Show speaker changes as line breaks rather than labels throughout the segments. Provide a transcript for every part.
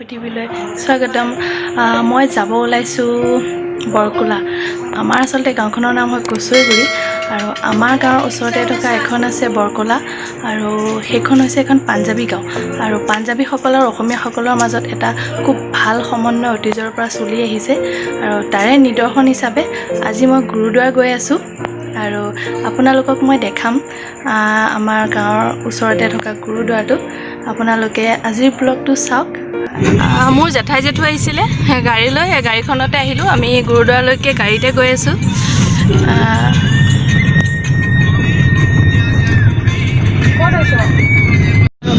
পৃথিৱীলৈ স্বাগতম। মই যাব ওলাইছোঁ বৰকোলা। আমাৰ আচলতে গাঁওখনৰ নাম হয় কচুৱেগুৰি আৰু আমাৰ গাঁৱৰ ওচৰতে থকা এখন আছে বৰকোলা আৰু সেইখন হৈছে এখন পাঞ্জাবী গাঁও। আৰু পাঞ্জাবীসকল আৰু অসমীয়াসকলৰ মাজত এটা খুব ভাল সমন্বয় অতীজৰ পৰা চলি আহিছে আৰু তাৰে নিদৰ্শন হিচাপে আজি মই গুৰুদ্বাৰ গৈ আছোঁ আৰু আপোনালোকক মই দেখাম আমাৰ গাঁৱৰ ওচৰতে থকা গুৰুদ্বাৰটো। আপোনালোকে আজিৰ ব্লগটো চাওক। মোৰ জেঠাই জেঠু আহিছিলে গাড়ী লৈ, সেই গাড়ীখনতে আহিলোঁ। আমি গুৰুদ্বাৰলৈকে গাড়ীতে গৈ আছোঁ।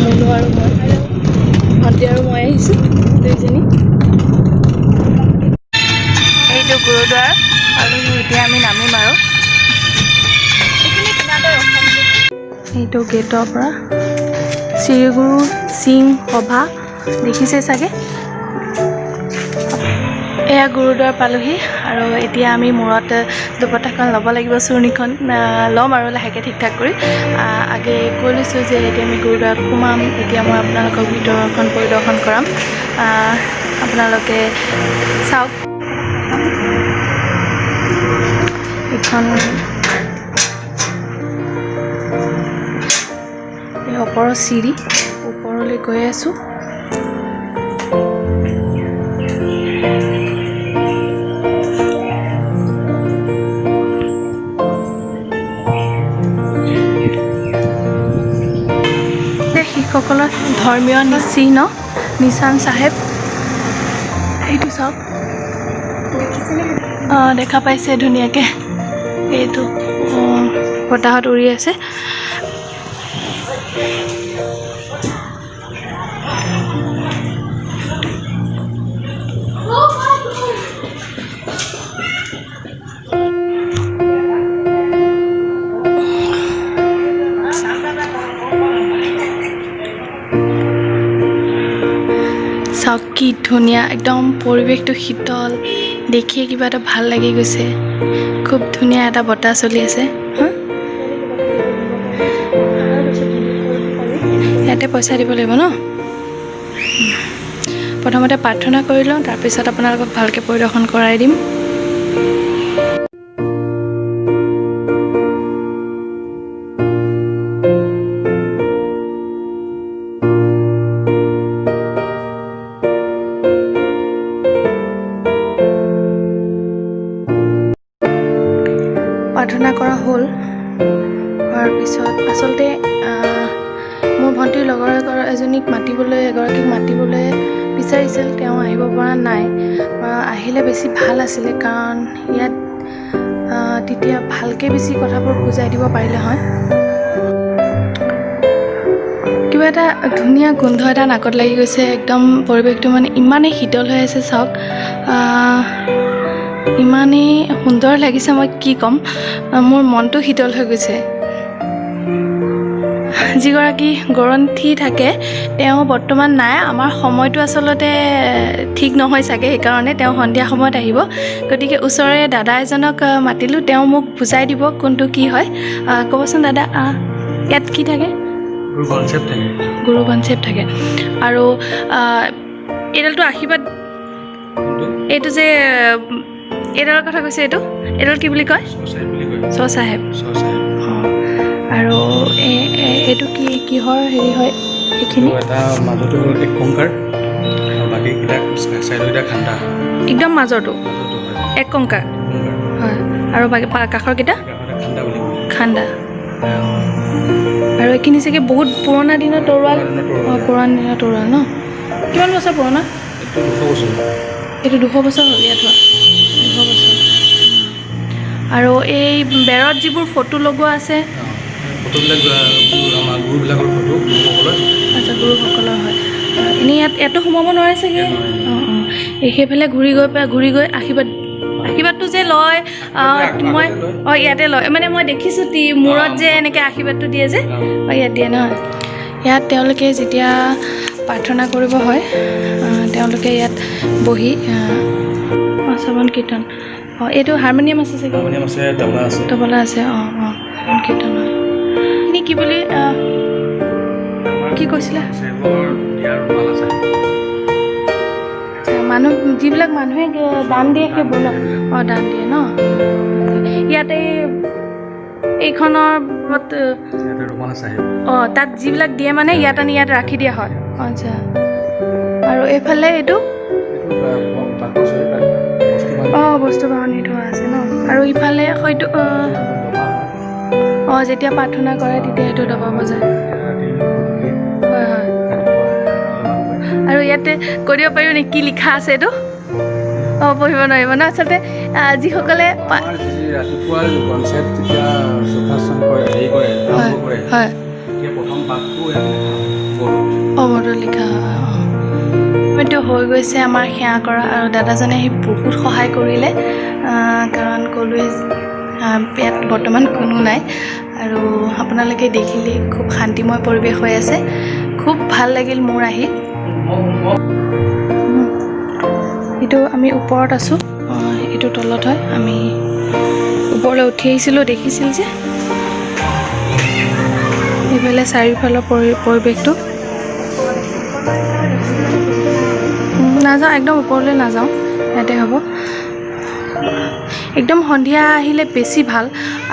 মুনু আৰু মই, ভণ্টি আৰু মই আহিছোঁ দুইজনী। এইটো গুৰুদ্বাৰ আৰু এতিয়া আমি নামিম আৰু এইটো গেটৰ পৰা শ্ৰীগুৰু সিং সভা দেখিছে চাগে। এয়া গুৰুদ্বাৰ পালোহি আৰু এতিয়া আমি মূৰত দুপট্টাখন ল'ব লাগিব, চুৰণিখন ল'ম আৰু লাহেকৈ ঠিক ঠাক কৰি। আগে কৈ লৈছোঁ যে এতিয়া আমি গুৰুদ্বাৰত সোমাম। এতিয়া মই আপোনালোকক ভিতৰখন পৰিদৰ্শন কৰাম, আপোনালোকে চাওক। এইখন এই ওপৰৰ চিৰি, ওপৰলৈ গৈ আছোঁ। শিখসকলৰ ধৰ্মীয় চিহ্ন নিচান চাহেব, এইটো চাওক। অঁ, দেখা পাইছে ধুনীয়াকৈ। এইটো বতাহত উৰি আছে। চাওক কি ধুনীয়া একদম পৰিৱেশটো, শীতল, দেখিয়ে কিবা এটা ভাল লাগি গৈছে। খুব ধুনীয়া এটা বতাহ চলি আছে। হা, ইয়াতে পইচা দিব লাগিব ন। প্ৰথমতে প্ৰাৰ্থনা কৰি লওঁ, তাৰপিছত আপোনালোকক ভালকৈ পৰিদৰ্শন কৰাই দিম। প্ৰাৰ্থনা কৰা হ'ল। হোৱাৰ পিছত আচলতে মোৰ ভণ্টিৰ লগৰ এজনীক মাতিবলৈ, এগৰাকীক মাতিবলৈ বিচাৰিছিল, তেওঁ আহিব পৰা নাই। আহিলে বেছি ভাল আছিলে, কাৰণ ইয়াত তেতিয়া ভালকৈ বেছি কথাবোৰ বুজাই দিব পাৰিলে হয়। কিবা এটা ধুনীয়া গোন্ধ এটা নাকত লাগি গৈছে। একদম পৰিৱেশটো মানে ইমানেই শীতল হৈ আছে, চাওক। ইমানেই সুন্দৰ লাগিছে, মই কি ক'ম, মোৰ মনটো শীতল হৈ গৈছে। যিগৰাকী গৰন্থী থাকে তেওঁ বৰ্তমান নাই। আমাৰ সময়টো আচলতে ঠিক নহয় চাগে, সেইকাৰণে তেওঁ সন্ধিয়া সময়ত আহিব। গতিকে ওচৰৰে দাদা এজনক মাতিলোঁ, তেওঁ মোক বুজাই দিব কোনটো কি হয়। ক'বচোন দাদা, ইয়াত কি থাকে? গুৰু কনচেপ্ট থাকে। আৰু এইডালটো আশীৰ্বাদ, এইটো যে এইডালৰ কথা কৈছে, এইটো এইডাল কি বুলি কয়? ছ চাহেব। অঁ, আৰু এইটো কি কিহৰ হেৰি হয় এইখিনি?
এটা মাজতো হ'ল এক কংকাৰ আৰু বাকীকেইটা চাইডৰকেইটা খান্দা।
একদম মাজৰটো এক কংকাৰ হয়, আৰু বাকী কাষৰকেইটা খান্দা। আৰু এইখিনি চাগে বহুত পুৰণা দিনৰ তৰোৱাল। অঁ, পুৰণা দিনৰ তৰোৱাল ন? কিমান বছৰ পুৰণা এইটো? 200 বছৰ হ'ল ইয়াত হোৱা, 200 বছৰ। আৰু এই বেৰত যিবোৰ ফটো লগোৱা আছে,
ফটোবিলাক আমাৰ গুৰুবিলাকৰ ফটো, গুৰুসকলৰ।
আচ্ছা, গুৰুসকলৰ হয়। এনেই ইয়াত ইয়াতো সোমাব নোৱাৰে চাগে। অঁ অঁ, এই সেইফালে ঘূৰি গৈ পেলাই ঘূৰি গৈ আশীৰ্বাদ, আশীৰ্বাদটো যে লয়, মই অঁ ইয়াতে লয়, মানে মই দেখিছোঁ মূৰত যে এনেকৈ আশীৰ্বাদটো দিয়ে যে, অঁ ইয়াত দিয়ে নহয়। ইয়াত তেওঁলোকে যেতিয়া প্ৰাৰ্থনা কৰিব হয়, তেওঁলোকে ইয়াত বহি শ্ৰৱণ কীৰ্তন। অঁ, এইটো হাৰমনিয়াম আছে চাগে?
হাৰমনিয়াম আছে, তবলা আছে।
তবলা আছে। অঁ অঁ, শ্ৰৱণ কীৰ্তন হয়। এইখিনি কি বুলি কি কৈছিলা? মানুহ যিবিলাক মানুহে দান দিয়ে সেইবোৰ ন? অঁ, দান দিয়ে ন। ইয়াতে এইখনৰ
ইয়াতে ৰুমাল চাহিব।
অঁ, তাত যিবিলাক দিয়ে মানে ইয়াত আনি ইয়াত ৰাখি দিয়া হয়। আচ্ছা, আৰু এইফালে এইটো?
এইটো বাকচ হয়, তাত বস্তু বান্ধি।
অঁ, বস্তু বাহনি থোৱা আছে ন। আৰু ইফালে হয়তো
দবা হয়।
অঁ, যেতিয়া প্ৰাৰ্থনা কৰে তেতিয়া এইটো দবা বজায়।
ৰাতি, গধূলি,
হয় হয়
ৰাতিপুৱা দবা কৰে।
আৰু ইয়াতে কৈ দিব পাৰিব নেকি কি লিখা আছে এইটো? অঁ, পঢ়িব নোৱাৰিব ন। আচলতে যিসকলে
আমাৰ যি ৰাতিপুৱা কনচেপ্ট যেতিয়া যোগাসন কৰে, হেৰি কৰে, আৰম্ভ কৰে, তেতিয়া প্ৰথম পাঠটো ইয়াত লিখা হয় বৰ্ডত।
অঁ, বৰ্ডত লিখা হয়। অঁ, এইটো হৈ গৈছে আমাৰ সেৱা কৰা আৰু দাদাজনে আহি বহুত সহায় কৰিলে, কাৰণ ক'লোৱে ইয়াত বৰ্তমান কোনো নাই। আৰু আপোনালোকে দেখিলে খুব শান্তিময় পৰিৱেশ হৈ আছে। খুব ভাল লাগিল মোৰ আহি। এইটো আমি ওপৰত আছোঁ, এইটো তলত হয়। আমি ওপৰলৈ উঠি আহিছিলোঁ, দেখিছিল যে এইফালে চাৰিওফালৰ পৰিৱেশটো। নাযাওঁ, একদম ওপৰলৈ নাযাওঁ, ইয়াতে হ'ব। একদম সন্ধিয়া আহিলে বেছি ভাল।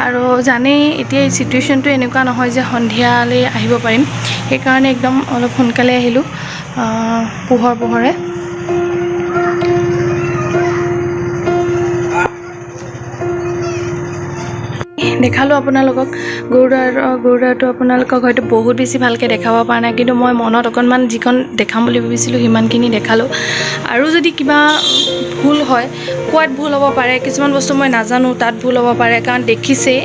আৰু জানেই এতিয়া এই চিটুৱেশ্যনটো এনেকুৱা নহয় যে সন্ধিয়ালৈ আহিব পাৰিম, সেইকাৰণে একদম অলপ সোনকালে আহিলোঁ, পোহৰ পোহৰে। দেখালোঁ আপোনালোকক গুৰুদ্বাৰ। গুৰুদ্বাৰটো আপোনালোকক হয়তো বহুত বেছি ভালকৈ দেখাব পৰা নাই, কিন্তু মই মনত অকণমান যিকণ দেখাম বুলি ভাবিছিলোঁ সিমানখিনি দেখালোঁ। আৰু যদি কিবা ভুল হয়, কোৱাত ভুল হ'ব পাৰে, কিছুমান বস্তু মই নাজানো, তাত ভুল হ'ব পাৰে, কাৰণ দেখিছেই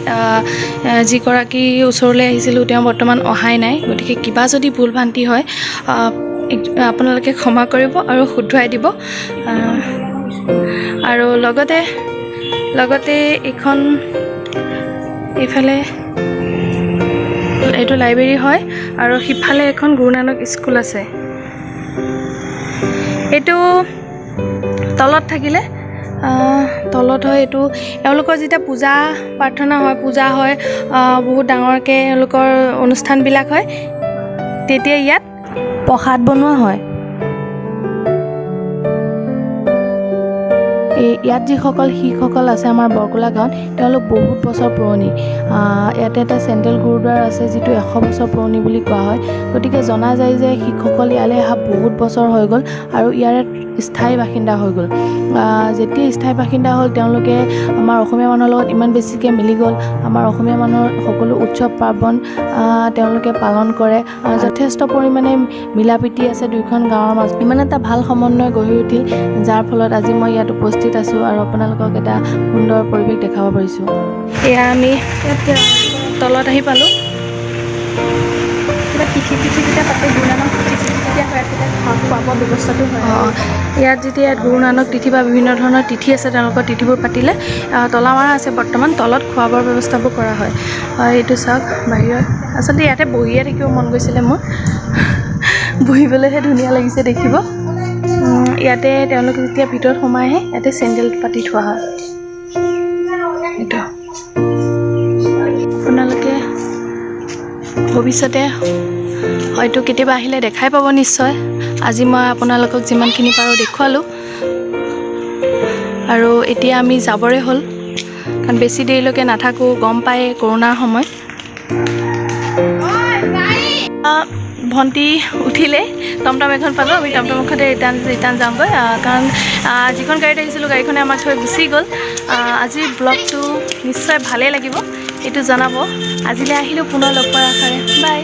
যিগৰাকী ওচৰলৈ আহিছিলোঁ তেওঁ বৰ্তমান অহাই নাই। গতিকে কিবা যদি ভুল ভ্ৰান্তি হয়, আপোনালোকে ক্ষমা কৰিব আৰু শুধৰাই দিব। আৰু লগতে এইখন এইফালে এইটো লাইব্ৰেৰী হয় আৰু সিফালে এখন গুৰু নানক স্কুল আছে। এইটো তলত থাকিলে, তলত হয় এইটো। এওঁলোকৰ যেতিয়া পূজা প্ৰাৰ্থনা হয়, পূজা হয়, বহুত ডাঙৰকৈ এওঁলোকৰ অনুষ্ঠানবিলাক হয়, তেতিয়া ইয়াত প্ৰসাদ বনোৱা হয়। এই ইয়াত যিসকল শিখসকল আছে আমাৰ বৰকোলা গাঁৱত, তেওঁলোক বহুত বছৰ পুৰণি। ইয়াতে এটা চেণ্ট্ৰেল গুৰুদ্বাৰ আছে যিটো 100 বছৰ পুৰণি বুলি কোৱা হয়। গতিকে জনা যায় যে শিখসকল ইয়ালৈ অহা বহুত বছৰ হৈ গ'ল আৰু ইয়াৰে স্থায়ী বাসিন্দা হৈ গ'ল। যেতিয়া স্থায়ী বাসিন্দা হ'ল, তেওঁলোকে আমাৰ অসমীয়া মানুহৰ লগত ইমান বেছিকৈ মিলি গ'ল। আমাৰ অসমীয়া মানুহৰ সকলো উৎসৱ পাৰ্বণ তেওঁলোকে পালন কৰে। যথেষ্ট পৰিমাণে মিলা প্ৰীতি আছে দুয়োখন গাঁৱৰ মাজত। ইমান এটা ভাল সমন্বয় গঢ়ি উঠিল, যাৰ ফলত আজি মই ইয়াত উপস্থিত আছোঁ আৰু আপোনালোকক এটা সুন্দৰ পৰিৱেশ দেখাব পাৰিছোঁ। এয়া আমি ইয়াত তলত আহি পালোঁ।
কিবা তিথি তিথি যেতিয়া পাতে, গুৰু নানক তিথি যেতিয়া হয়, তেতিয়া খোৱা বোৱা ব্যৱস্থাটো হয়।
অঁ, ইয়াত যেতিয়া ইয়াত গুৰু নানক তিথি বা বিভিন্ন ধৰণৰ তিথি আছে, তেওঁলোকৰ তিথিবোৰ পাতিলে, তলা মাৰা আছে বৰ্তমান, তলত খোৱা বোৱাৰ ব্যৱস্থাবোৰ কৰা হয়। এইটো চাওক বাহিৰত। আচলতে ইয়াতে বহিয়ে থাকিব মন গৈছিলে মোৰ, বহিবলৈহে ধুনীয়া লাগিছে দেখিব। ইয়াতে তেওঁলোক যেতিয়া ভিতৰত সোমাই আহে, ইয়াতে চেণ্ডেল পাতি থোৱা হয়। এইটো আপোনালোকে ভৱিষ্যতে হয়তো কেতিয়াবা আহিলে দেখাই পাব নিশ্চয়। আজি মই আপোনালোকক যিমানখিনি পাৰোঁ দেখুৱালোঁ। আৰু এতিয়া আমি যাবৰে হ'ল, কাৰণ বেছি দেৰিলৈকে নাথাকোঁ, গম পায়ে কৰোণাৰ সময়। ভণ্টি উঠিলে, টমটম এখন পালোঁ, আমি টমটমখনতে ৰিটাৰ্ণ যাওঁগৈ, কাৰণ যিখন গাড়ীত আহিছিলোঁ গাড়ীখনে আমাক থৈ গুচি গ'ল। আজিৰ ব্লগটো নিশ্চয় ভালেই লাগিব, এইটো জনাব। আজিলৈ আহিলোঁ, পুনৰ লগ পোৱাৰ আশাৰে, বাই।